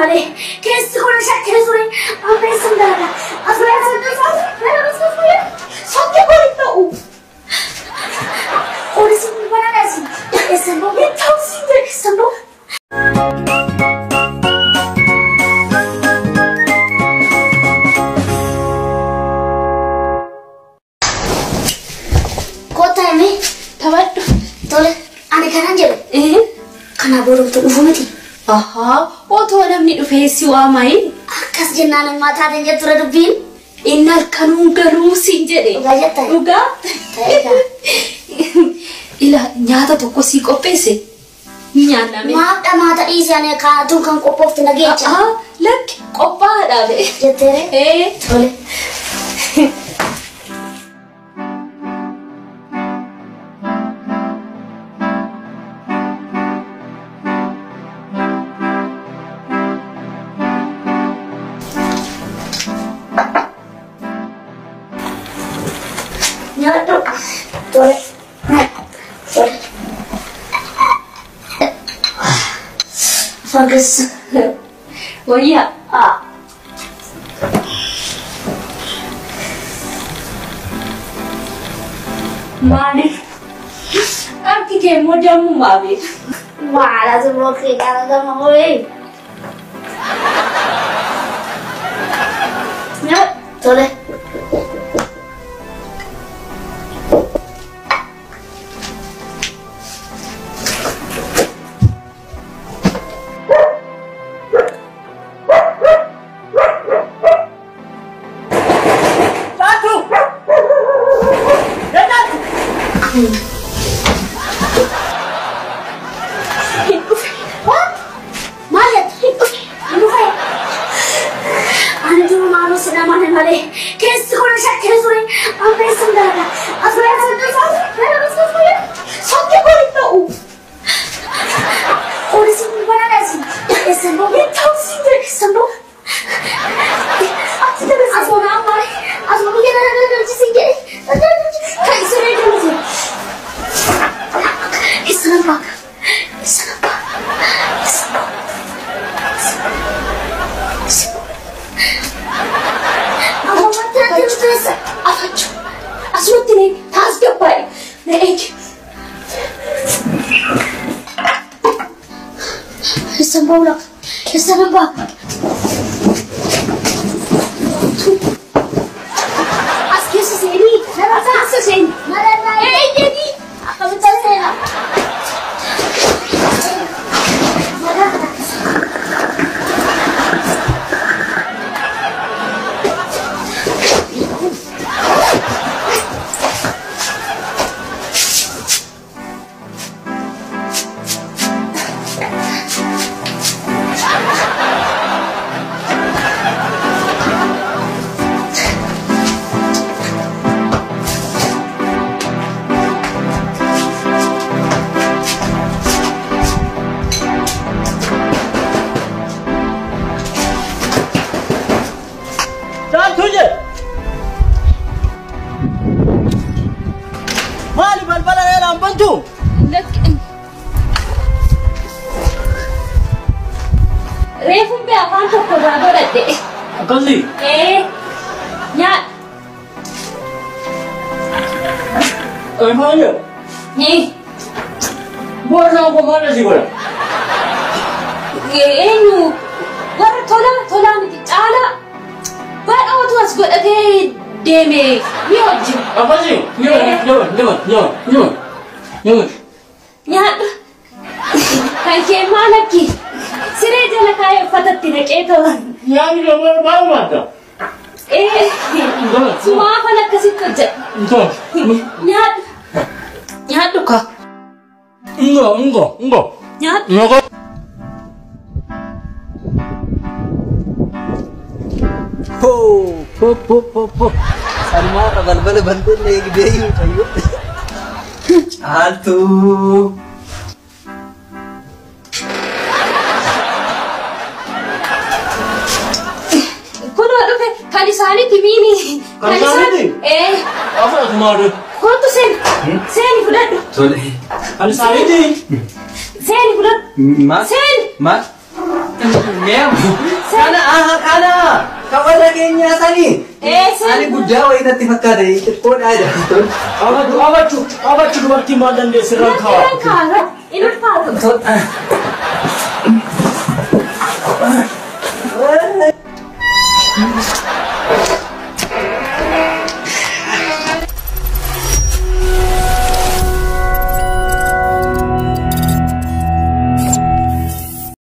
malee keessi kun shakkee ture amma eessan dalaga Sokkee kun hin ta'u. Poolisiin banaadhaasi. Eessan ba'u? Hin ta'u siin jedhe eessan ba'u? Kottaa himee Taphadhu. Tole ani kanan jedhu. Kanaa booda utuu dhufu miti. Ahaa, otoo namni dhufee si waamayin. Akkas jennaan ammaa taateen jetture dubbiin. Inni halkanuun galuu siin jedhe. Dhugaa jettaa? Dhugaa. Ta'ee gaa. Ila nyaata tokko sii qopheesse. Nyaanname. Maaf dhamaata dhiisee ani kaatuun kan qophoofte na geecha. Ahaa, lakki qophaa'aadha be. Jetteere? Ee. Tole. Nyaadhu. Tole. Tole. Afaan keessa. Wayyaa. Haa. Maaliif? Harki kee immoo dammumaa beeka. Maala zurroo kee jaalatama hooyee. Nyaadhu. Tole. Caaltuu! Caaltuu! Hin dhufe. What? Maal jette? Hin dhufe. Hin dhufe. Ani durumaanuu si dhamane malee keessi kun shakkee ture amma eessan dalaga. Sokkee kun hin ta'u. Poolisiin banaadhaasi. Eessan ba'u? Hin ta'u siin jedhe. Eessan ba'u? Achi dala Asuma amma asuma biyya nana galchisiin jedhe. Kan siree jala jiru. Eessan ba'a? Eessan ba'a? Eessan ba'u? Amma wanti natti himtu eessa? Afachu. Asumatti na eegi. Taasgabbaa'e. Na eegi. Eessan ba'u lafa? Eessan ba'a? As keessa seenii. As keessa seeni. Malalaa. Eeyyanii. Akkamitti seena? Malalaa. Caaltuu jedhe! Maali balbala dheeraan bantu? Lakki. Reefuun bee afaan tokko irraa godhadhe. Akkasii? Ee. Nyaadhu. Maal jedhu? Ee. Boorsaa koo maal asii godha? Eenyu warra tolaa tolaa miti caalaa badhootu as godhatee deeme ni wajjin. Akkasii? Nyaata, nyaata, nyaata, nyaata, nyaata. Nyaadhu. Kan kee maal akki siree jala kaayee uffatatti naqee tola. Nyaanni kee maal baay'ee Ee sumaafan akkasitti hojjedha. Nyaata. Nyaadhu. Nyaadhu ka. Ngo, ngo, ngo. Nyaadhu. Ngo. Po, po, po, po, po. Sanumaarra balbala balballi eegdee mucayyoo. Caaltuu. Kunoo dhufe kan isaaniiti miini. Kan isaaniiti? Ee. Afaan asumaadha. Kottu seeni. Seeni fudhadhu. Tole. Kan isaaniiti? Seeni fudhadhu. Maal? Seeni. Maal? Meemu. Kana aha kana kan warra keenyaa sanii. Ani guddaa wayii natti fakkaata xiqqoodhaa jedha. Qabachuu qabachuu qabachuu, dubartiin maal dandeessi irraan kaa'u. Irraan kaa'aa in ulfaatu.